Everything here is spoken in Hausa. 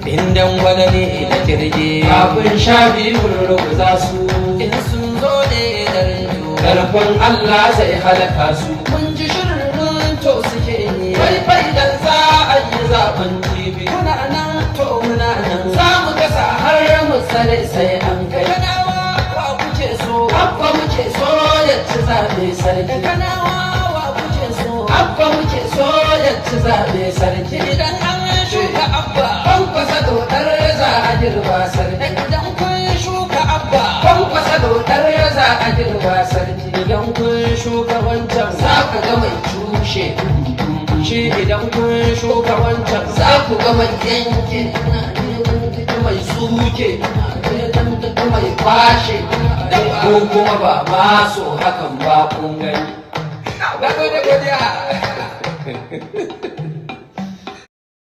In dangwala ne da kirge. Kafin 12 mun ruguza su. In sun zo ne da rinjo. Karfin Allah zai halaka su. Mun ji shirin to suke yi. Wai faidan za a yi zaben jibi. Kuna nan to muna nan. Za mu kasa har mu tsare sai an kai. Kanawa, wa kuke so? Abba muke so ya ci zaɓe sarki. Kanawa, wa kuke so? Abba muke so ya ci zaɓe sarki. Idan an shuka Abba. Kwankwasa dodar za a girba sarki. Idan kun shuka Abba. Kwankwasa dodar za a girba sarki. Idan kun shuka wancan. Za ku ga mai cushe. Shi idan kun shuka wancan. Za ku ga mai yanke, mai suke, mai kwashe. Ko kuma ba ma so hakan ba, kun gani. Na gode, godiya.